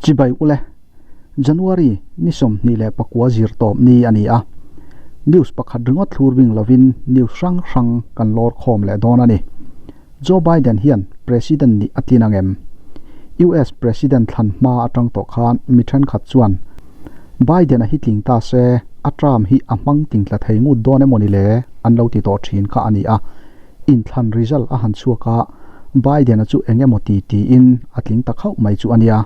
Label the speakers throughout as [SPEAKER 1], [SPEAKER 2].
[SPEAKER 1] Chibai ule, January ni 29 zirtawp ni a ni a. News pakhat ringawt thlur bing lovin news hrang hrang kan lawr khawm leh dawn a ni. Joe Biden hian President nih a tlin ang em? US President thlan hma atang tawh khan mi thenkhat chuan Biden-a hi tling ta se a term hi a hmang ting tla thei ngut dawn emawni le an lo ti tawh thin kha a ni a. Inthlan result a han chhuak a, Biden-a chu eng emaw ti tiin a tling ta khauh mai chu a nia.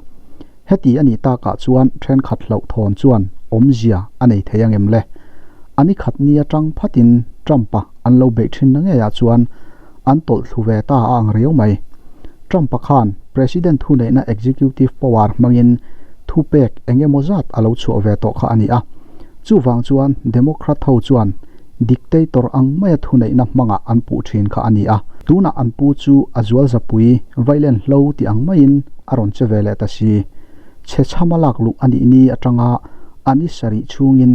[SPEAKER 1] Heti a nih takah chuan thenkhat hlauhthawn chuan awmzia a nei thei ang em le? A ni khat ni atang phatin Trump-a an lo beih thin na ngeiah chuan an tawlh thlu ve ta a ang riau mai. Trump-a khan President thuneihna executive power hmangin thupek eng emaw zat a lo chhuah ve tawh kha a ni a. Chuvang chuan Democrat ho chuan dictator ang maia thuneihna hmangah an puh thin kha a ni a. Tunah an pu chu a zual zapui vailen hlo ti ang maiin a rawn che ve leh ta si. Chhe chhama lak luh a nih ni atanga a ni sarih chhungin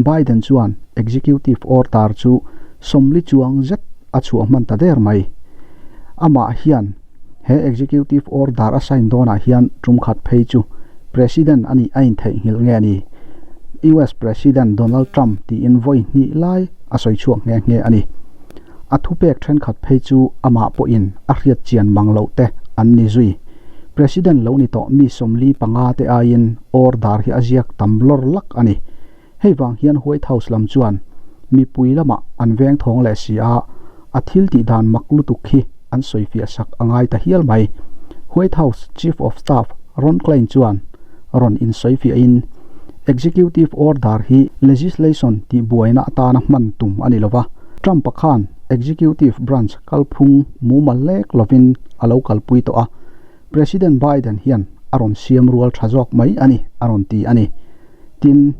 [SPEAKER 1] Biden chuan executive order chu sawmli chuang zet a chhuah hman ta der mai. Amah hian he executive order a sign dawnah hian tum khat phei chu President a nih a intheihnghilh nge a ni? US President Donald Trump tiin vawi hnih lai a sawi chhuak nghe nghe a ni. A thupek thenkhat phei chu amah pawhin a hriat chian mang loh te an ni zui. President lo ni tawh mi 45 te aiin order hi a ziak tam lawr lak a ni. Hei vang hian White House lam chuan mipui lamah an veng thawng leh si a, a thil tih dan mak lutuk hi an sawifiah sak a ngai ta hial mai. White House Chief of Staff Ron Klain chuan rawn insawifiahin, Executive Order hi legislation tih buaina atana hman tum a ni lo va, Trump-a khan executive branch kalphung mumal lek lovin a lo kalpui tawh a, President Biden hian a rawn siam rual tha zawk mai a ni, a rawn ti a ni. Tin,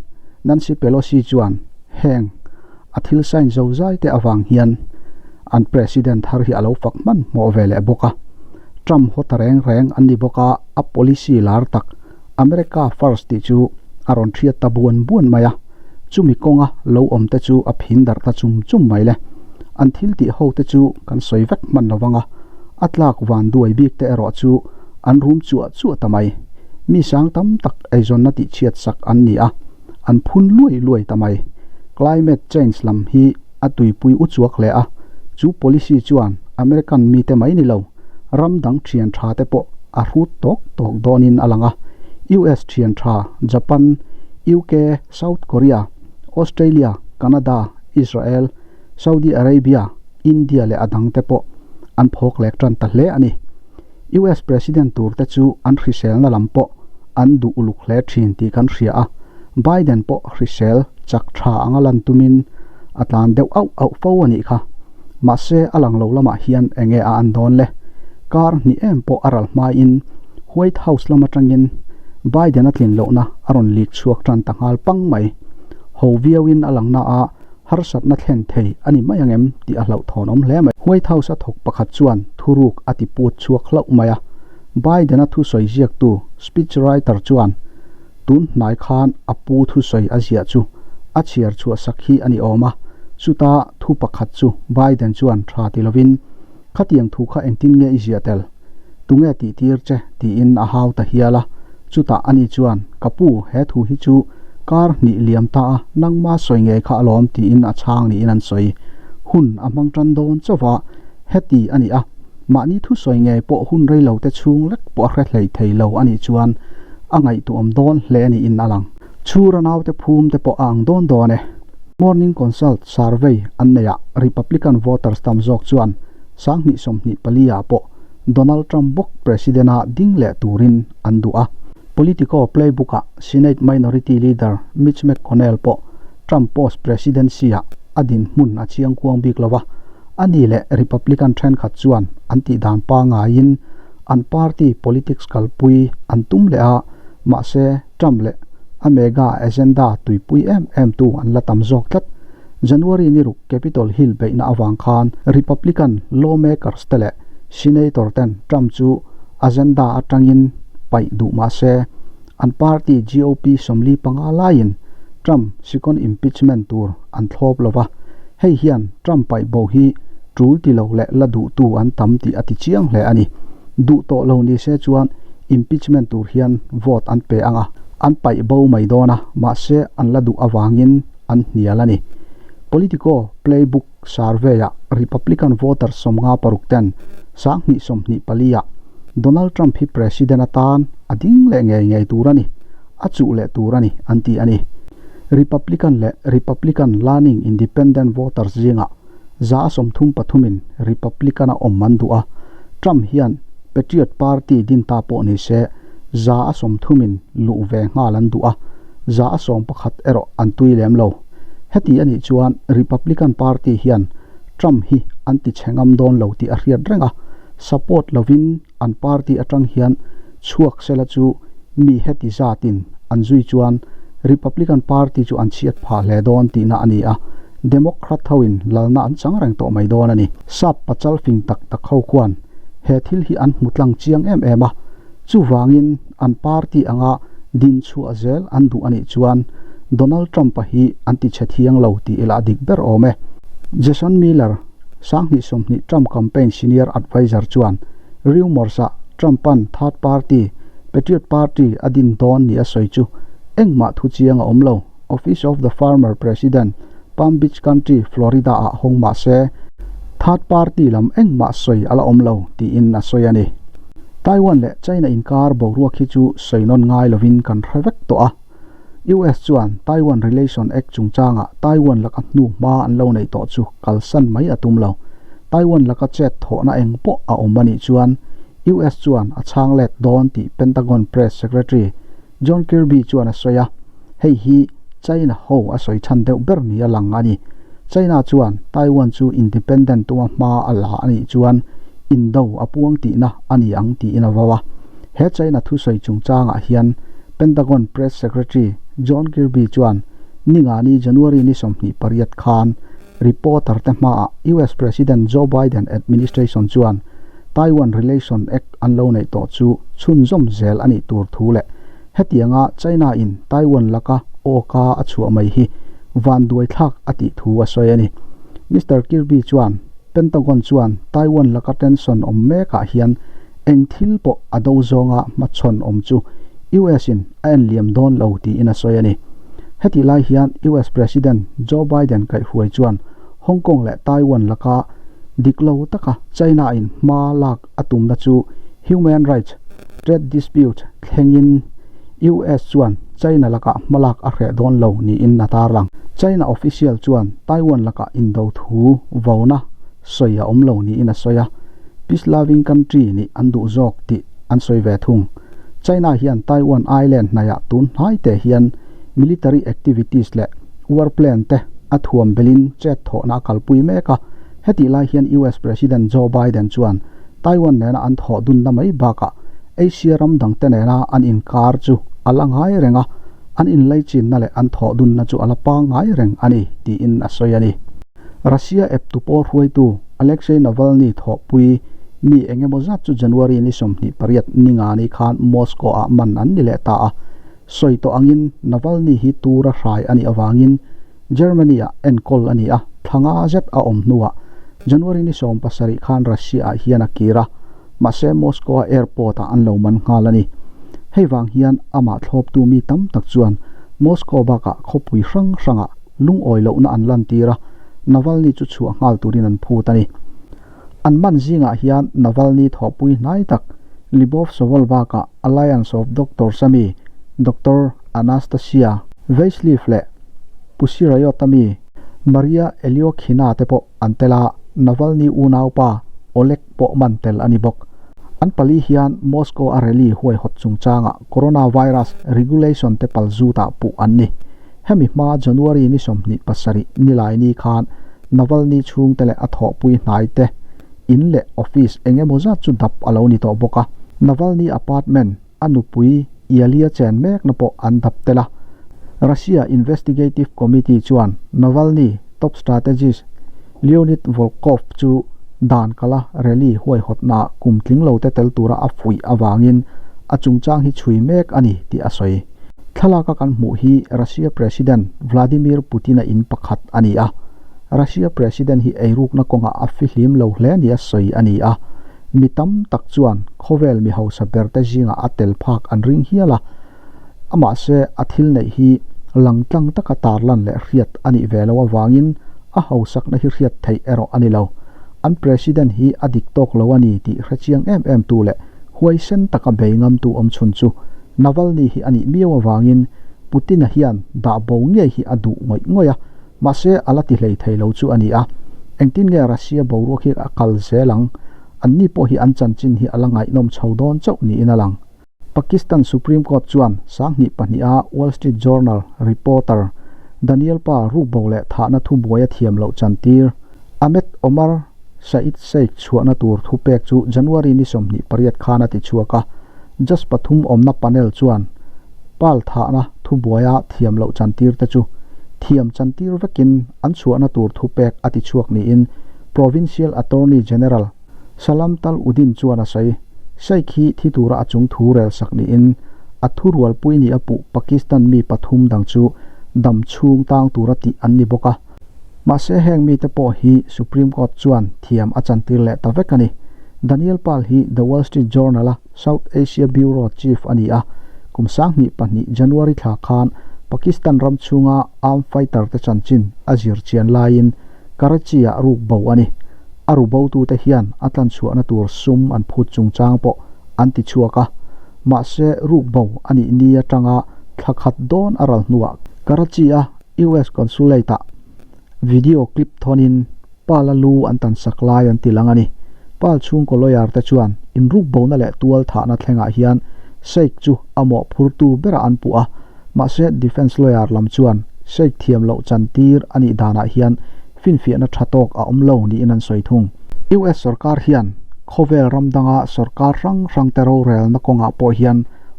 [SPEAKER 1] Nancy Pelosi chuan heng a thil sign zo zai te avang hian an President thar hi a lo fak hman hmawh ve leh bawk a. Trump haw ta reng reng an ni bawk a, a policy lar tak America First tih chu a rawn thiat ta buan buan mai a, chumi kawnga lo awm te chu a phin darh ta chum chum mai le. An thil tih ho te chu kan sawi vek hman lo vang a, a tlak van duai bik te erawh chu an rum chuah chuah ta mai. Mi sang tam tak eizawnna tih chhiat sak an ni a, an phun luai luai ta mai. Climate change lam hi a tuipui u chuak hle a, chu policy chuan American mite mai ni lo, ram dang thian tha te pawh a hrut tawk tawk dawnin a lang a. US thian tha Japan, UK, South Korea, Australia, Canada, Israel, Saudi Arabia, India leh a dang te pawh an phawk lek tan ta hle a ni. US President tur te chu an hriselna lam pawh an duh uluk hle thin tih kan hria a, Biden pawh hrisel chak tha anga lan tumin a tlan deuh auh auh fo a nih kha. Mahse a lang lo lamah hian enge a an dawn le? Kar hnih em pawh a ral hmain White House lam atangin Biden a tlin lohna a rawn leak chhuak tan ta nghal pang mai. Ho viauin a lang na a, harsatna thlen thei a ni mai ang em tih a hlauhthawn awm hle mai. White House a thawk pakhat chuan thuruk a ti put chhuak hlauh mai a, Biden-a thusawi ziaktu speech writer chuan tun hnai khan a pu thusawi a ziah chu a chhiar chhuah sak hi a ni awm a, chuta thu pakhat chu Biden chuan tha ti lovin, Khatiang thu kha engtin nge i ziah tel? Tunge tih tir che? tiin a hau ta hial a. Chutah ani chuan, Ka pu, he thu hi chu kar hnih liam ta a, nangma sawi ngei kha alawm tiin a chhang niin an sawi. Hun a hmang tan dawn chauh va, heti a ni a, mahni thu sawi ngei pawh hun rei lo te chhung lek pawh a hre hlei thei lo a nih chuan a ngaihtuahawm dawn hle niin a lang. Chhura naute phum te pawh a ang dawn dawn e. Morning Consult survey an neihah Republican voters tam zawk chuan 2024 ah pawh Donald Trump bawk President a ding leh turin an duh a. Politico playbook ah Senate Minority Leader Mitch McConnell pawh Trump post presidency ah a dinhmun a chiangkuang bik lo a, a ni leh Republican thenkhat chuan an tihdan pangaiin an party politics kalpui an tum leh a, mahse Trump leh a mega agenda tuipui em em tu an la tam zawk tlat. January ni ruk Capitol Hill beihna avang khan Republican lawmakers te leh Senator ten Trump chu agenda atangin paih duh mah se an party GOP 45 laiin Trump second impeachment tur an thlawp lo va, hei hian Trump paih bo hi tul ti lo leh la duhtu an tam tih a ti chiang hle a ni. Duh tawh lo ni se chuan Impeachment tur hian vote an pe anga, an paih bo mai dawn a, mahse an la duh avangin an hnial a ni. Politico Playbook survey-ah Republican voter 56 ten 2024 ah Donald Trump hi President atan a ding leh ngei ngei tur a ni, a chuh leh tur a ni an ti a ni. Republican leh Republican leaning independent voters zingah 33 in Republican a awm an duh a, Trump hian Patriot Party din ta pawh ni se 130 in luh ve nghal an duh a, 111 erawh an tui lem lo. Heti a nih chuan Republican Party hian Trump hi an ti chhe ngam dawn lo tih a hriat reng a, support lovin an party atang hian chhuak sela chu mi heti zatin an zui chuan Republican Party chu an chhiat phah hle dawn tihna a ni a, Democrat hoin lalna an chang reng tawh mai dawn a ni. Sap pachal fing tak tak ho khuan he thil hi an hmu tlang chiang em em a, chuvangin an party anga din chhuah zel an duh a nih chuan Donald Trump-a hi an ti chhe thiang lo tih ila a dik ber awm e. Jason Miller, 2020 Trump campaign senior adviser chuan Rumors-ah Trump-a'n third party, Patriot Party a din dawn ni a sawi chu engmah thu chiang a awm lo. Office of the Former President, Palm Beach County, Florida-ah hawng mah se, third party lam engmah sawi a la awm lo tiin a sawi a ni. Taiwan leh China inkar boruak hi chu sawi nawn ngai lovin kan hre vek tawh a. US chuan Taiwan Relation Act chungchangah Taiwan laka hnu hma an lo neih tawh chu kalsan mai a tum lo. Taiwan laka chet thawhna eng pawh a awm a nih chuan US chuan a chhang let dawn tih Pentagon Press Secretary John Kirby chuan a sawi a, hei hi China ho a sawi chhan deuh ber ni a lang a ni. China chuan Taiwan chu independent tuma hma a la a nih chuan indo a puang tihna a ni ang tiin a vau a. He China thusawi chungchangah hian Pentagon Press Secretary John Kirby chuan ningani January ni 28 khan reporter te hmaah US President Joe Biden administration chuan Taiwan Relation Act an lo neih tawh chu chhunzawm zel a nih tur thu leh hetianga China in Taiwan laka awka a chhuah mai hi vanduai thlak a tih thu a sawi a ni. Mister Kirby chuan Pentagon chuan Taiwan laka tension awm mekah hian eng thil pawh a do zawnga hmachhawn awm chu US in a en liam dawn lo tiin a sawi a ni. Hetih lai hian US President Joe Biden kaihhruai chuan Hong Kong leh Taiwan laka dik lo taka China in hma lak a tumna chu human rights trade dispute thlengin US chuan China lakah hma lak a hreh dawn lo niin a tarlang. China official chuan Taiwan lakah indo thu vona sawi a awm lo niin a sawi a, peace loving country nih an duh zawk tih an sawi ve thung. China hian Taiwan island hnaihah tun hnai te hian military activities leh warplane te a thuam belin chet thawhna a kalpui mek a, hetih lai hian US President Joe Biden chuan Taiwan nena an thawh dunna mai bakah Asia ram dangte nena an inkar chu a la ngai reng a, an inlaichinna leh an thawh dunna chu a la pangngai reng a ni, tiin a sawi a ni. Russia eptu pawl hruaitu Alexei Navalny thawhpui mi eng emaw zat chu January ni 28 ningani khan Moscow-ah man an ni leh ta a. Sawi tawh angin Navalny hi tura hrai a nih avangin Germany-ah enkawl a ni a, thla nga zet a awm hnuah January ni 17 khan Russia-ah hian a kir a, mahse Moscow-a airport-ah an lo man nghal a ni. Hei vang hian amah thlawptu mi tam tak chuan Moscow bakah khawpui hrang hrangah lungawi lohna an lantir a, Navalny chu chhuah nghal turin an phut a ni. An man zingah hian Navalny thawhpui hnai tak Lyubov Sobol bakah Alliance of Doctors a mi Doctor Anastasia Veisliv leh Pussy Riot a mi Maria Eliokhina te pawh an tel a, Navalny unaupa Oleg pawh man tel a ni bawk. An pali hian Moscow a rally huaihawt chungchangah coronavirus regulation te pal zutah puh an ni. Hemi hma January ni 27 nilaini khan Navalny chhungte leh a thawhpui hnai te in leh office eng emaw zat chu dap a lo ni tawh bawk a. Navalny apartment a nupui Yulia chen mekna pawh an dap tel a. Russia Investigative Committee chuan Navalny top strategist Leonid Volkov chu dan kala rally huaihawtnaah kum tling lo te tel tura a fuih avangin a chungchang hi chhui mek a ni tih a sawi. Thlalaka kan hmuh hi Russia President Vladimir Putin-a in pakhat a ni a. Russia President hi eirukna kawngah a fihlim lo hle nia sawi a ni a. Mi tam tak chuan khawvel mi hausa berte zingah a tel phak an ring hial a, amahse a thil neih hi langtlang taka tarlan leh hriat a nih ve loh avangin a hausakna hi hriat theih erawh a ni lo. An President hi a dik tawk lo a ni tih hrechiang em em tu leh huaisen taka bei ngamtu awmchhun chu Navalny hi a nih miau avangin Putin-a hian dah bo ngei hi a duh ngawih ngawih a, mahse a la ti hlei thei lo chu a ni a. Engtin nge Russia boruak hi a kal zel ang? Anni pawh hi an chanchin hi a la ngaihnawm chho dawn chauh niin a lang. Pakistan Supreme Court chuan sanghnih pahniha Wall Street Journal reporter Daniel Pa rukbo leh thahna thubuai a thiam loh chantir Ahmed Omar Saeed Sheikh chhuahna tur thupek chu January ni 28 khan a ti chhuak a. Judge pathum awmna panel chuan Pal thahna thubuaia thiam loh chantir te chu thiam chantir vekin an chhuahna tur thupek a ti chhuak niin Provincial Attorney General Salam Tal Uddin chuan a sawi. Sheikh hi thi tura a chung thu rel sak niin a thurualpui ni a puh Pakistan mi pathum dang chu dam chhung tang tura tih an ni bawk a. Mahse heng mite pawh hi Supreme Court chuan thiam a chantir leh ta vek a ni. Daniel Pearl hi The Wall Street Journal-a South Asia Bureau Chief a ni a, kum 2002 January thla khan Pakistan ram chhunga armed fighter te chanchin a zir chian laiin Karachi-ah ruk bo a ni. A ru botute hian a tlanchhuahna tur sum an phut chungchang pawh an ti chhuak a, mahse ruk bo a nih ni atanga thla khat dawn a ral hnuah Karachi-a US Consulate-ah video clip thawnin Pal-a lu an tan sak lai an ti lang a ni. Pal chhungkaw lawyer te chuan inrukbona leh tual thahna thlengah hian Sheikh chu a mawhphurtu berah an puh a, mahse defence lawyer lam chuan Sheikh thiam loh chantir a nih danah hian finfiahna tha tawk a awm lo niin an sawi thung. US sorkar hian khawvel ram danga sorkar hrang hrangte rorelna kawngah pawh hian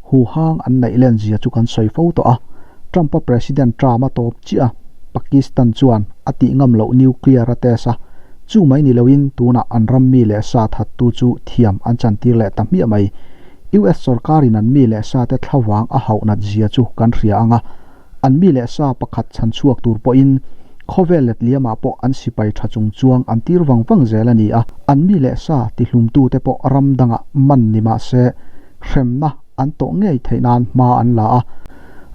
[SPEAKER 1] huhang an neih len zia chu kan sawi fo tawh a, Trump-a President term a tawp chiah a, Pakistan chuan a tih ngam loh nuclear a test a, chu mai ni loin tunah an ram mi leh sa thattu chu thiam an chantir leh ta hmiah mai. US sorkarin an mi leh sa te thlavang a hauh nat zia chu kan hria ang a, an mi leh sa pakhat chhan chhuak tur pawhin khawvel letliamah pawh an sipai tha chung chuang an tir vang vang zel a ni a, an mi leh sa tihlumtute pawh ram dangah man ni mah se hremna an tawh ngei theih nan hma an la a,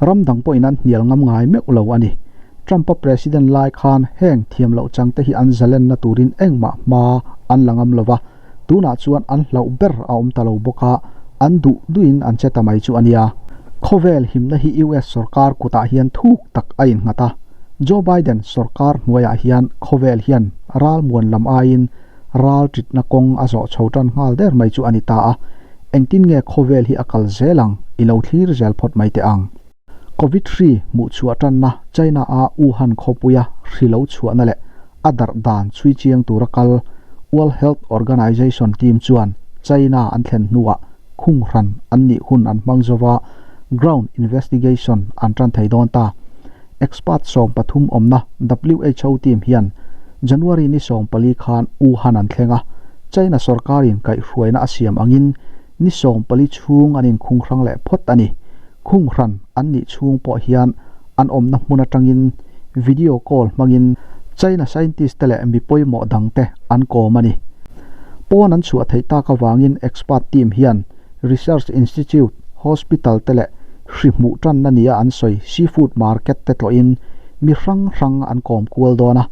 [SPEAKER 1] ram dang pawhin an hnial ngam ngai meuh lo a ni. Trump-a President lai khan heng thiam loh changte hi an zalenna turin engmah hma an la ngam lo va, tunah chuan an hlauh ber a awm ta lo bawk a, an duh duhin an che ta mai chu a nia. Khawvel himna hi US sorkar kutah hian thuk tak a innghat a, Joe Biden sorkar hnuaiah hian khawvel hian ralmuan lam aiin ral ṭitna kawng a zawh chho ṭan nghal der mai chu a ni ta a, engtin nge khawvel hi a kal zel ang i lo thlir zel phawt mai teh ang. Covid hri hmuh chhuah ṭanna China-a Wuhan khawpuia hri lo chhuahna leh a darh dan chhui chiang tura kal World Health Organization team chuan China an thlen hnuah khunghran an nih hun an hmang zova ground investigation an ṭan thei dawn ta. Expert 13 awmna WHO team hian January ni 14 khan Wuhan an thleng a, China sorkarin kaihhruaina a siam angin ni 14 chhung an inkhunghrang leh phawt a ni. Khunghran an nih chhung pawh hian an awmna hmun atangin video call hmangin China scientist te leh mi pawimawh dangte an kawm a ni. Pawn an chhuah theih tak avangin expert team hian Research Institute, Hospital te leh hri hmuh tanna nia an sawi seafood market te tlawhin mi hrang hrang an kawm kual dawn a,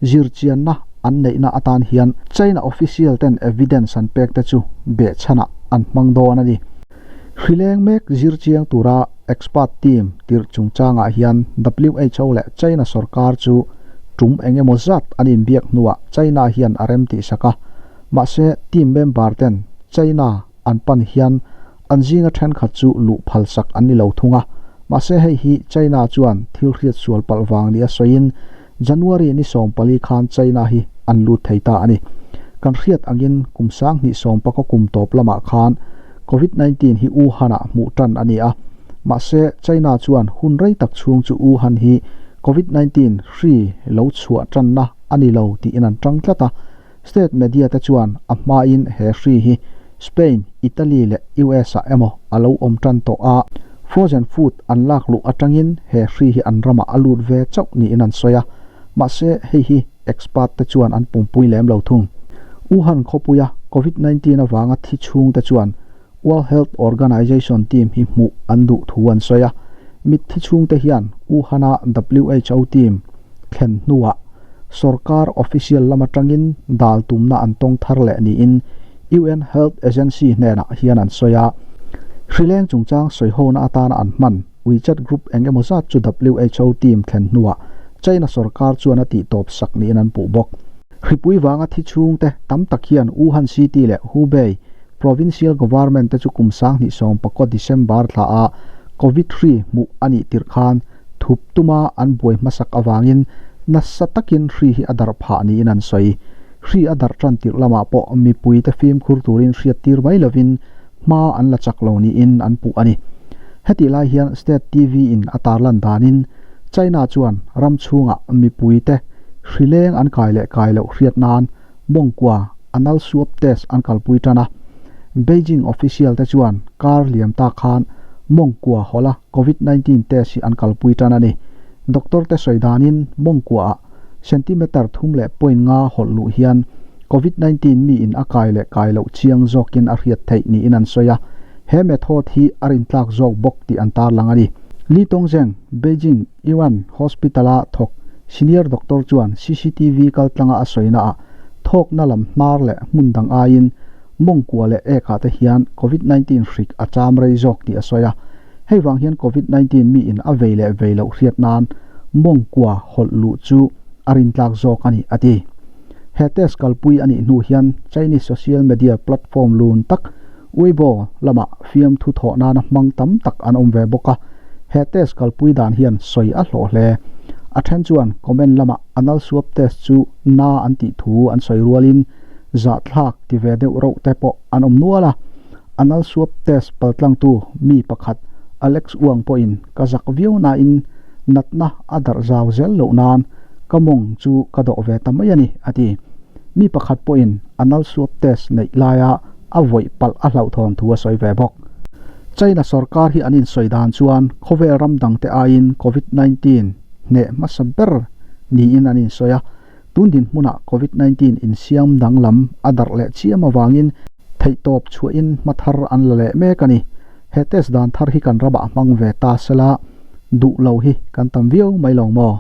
[SPEAKER 1] zirchianna an neihna atan hian China official ten evidence an pek te chu behchhanah an hmang dawn a ni. Hrileng mek zirchiang tura expert team tirh chungchangah hian WHO leh China sorkar chu tum eng emaw zat an inbiak hnuah China hian a rem tihsak a, mahse team member ten China an pan hian an zinga thenkhat chu luh phalsak an ni lo thung a, mahse hei hi China chuan thil hriat sual palh vang nia sawiin January ni 14 khan China hi an lut thei ta a ni. Kan hriat angin kum 2019 kum tawp lamah khan Covid-19 hi Wuhan-ah hmuh tan a ni a, mahse China chuan hun rei tak chhung chu Wuhan hi Covid-19 hri lo chhuah tanna a ni lo tiin an tang tlat a, State media te chuan a hmain he hri hi Spain, Italy leh US-ah emaw a lo awm tan tawh a, frozen food an lak luh atangin he hri hi an ramah a lut ve chauh niin an sawi a, mahse hei hi expert te chuan an pumpui lem lo thung. Wuhan khawpuia Covid 19 avanga thi chhungte chuan World Health Organization team hi hmuh an duh thu an sawi a. Mitthi chhungte hian Wuhan-a who team thlen hnuah sorkar official lam atangin dal tumna an tawng thar leh niin UN Health Agency hnenah hian an sawi a. Hrileng chungchang sawihona atana an hman WeChat group eng emaw zat chu who team thlen hnuah China sorkar chuan a tihtawp sak niin an puh bawk. Hripui vanga thi chhungte tam tak hian Wuhan City leh Hubei Provincial Government te chu kum 2019 December thla a Covid hri hmuh a nih tirh khan thup tuma an buai hmasak avangin nasa takin hri hi a darh phah niin an sawi. Hri a darh tan tirh lamah pawh mipuite fimkhur turin hriat tir mai lovin hma an la chak lo niin an puh a ni. Hetih lai hian State TV in a tarlan danin China chuan ram chhungah mipuite hri leng an kai leh kai loh hriat nan mawngkua anal swab test an kalpui tan a. Beijing official te chuan kar liam ta khan mawngkua hawla Covid 19 test hi an kalpui tan a ni. Doctor te sawi danin mawngkua ah centimeter 3.5 hawlh luh hian Covid 19 mi in a kai leh kai loh chiang zawkin a hriat theih niin an sawi a. He method hi a rintlak zawk bawk tih an tarlang a ni. Li Tongzheng, Beijing Yuan Hospital a thawk senior doctor chuan CCTV kaltlanga a sawina ah thawkna lam hnar leh hmun dang aiin mawngkua leh ek ah te hian Covid 19 hrik a cham rei zawk tih a sawi a. Hei vang hian Covid 19 mi in a vei leh vei loh hriat nan mawngkua hawlh luh chu a rintlak zawk a ni, a ti. He test kalpui a nih hnu hian Chinese social media platform lun tak Weibo lamah fiamthu thawh nana hmang tam tak an awm ve bawk a, he test kalpui dan hian sawi a hlawh hle. A then chuan comment lamah anal swab test chu na an tih thu an sawi rualin zahthlak ti ve deuh reuh te pawh an awm nual a. Anal swab test paltlangtu mi pakhat Alex Wang pawhin ka zak viau nain natna a darh zau zel loh nan ka mawng chu ka dawh ve ta mai a ni, a ti. Mi pakhat pawhin anal swab test neih laia a vawih palh a hlauhthawn thu a sawi ve bawk. China sorkar hi an insawi dan chuan khawvel ram dangte aiin Covid 19 hneh hmasa ber niin an insawi a, tun dinhmunah Covid 19 insiam danglam a darh leh chiam avangin theihtawp chhuahin hma thar an la leh mek a ni. He test dan thar hi kan ramah hmang ve ta sela duh lo hi kan tam viau mai lo maw?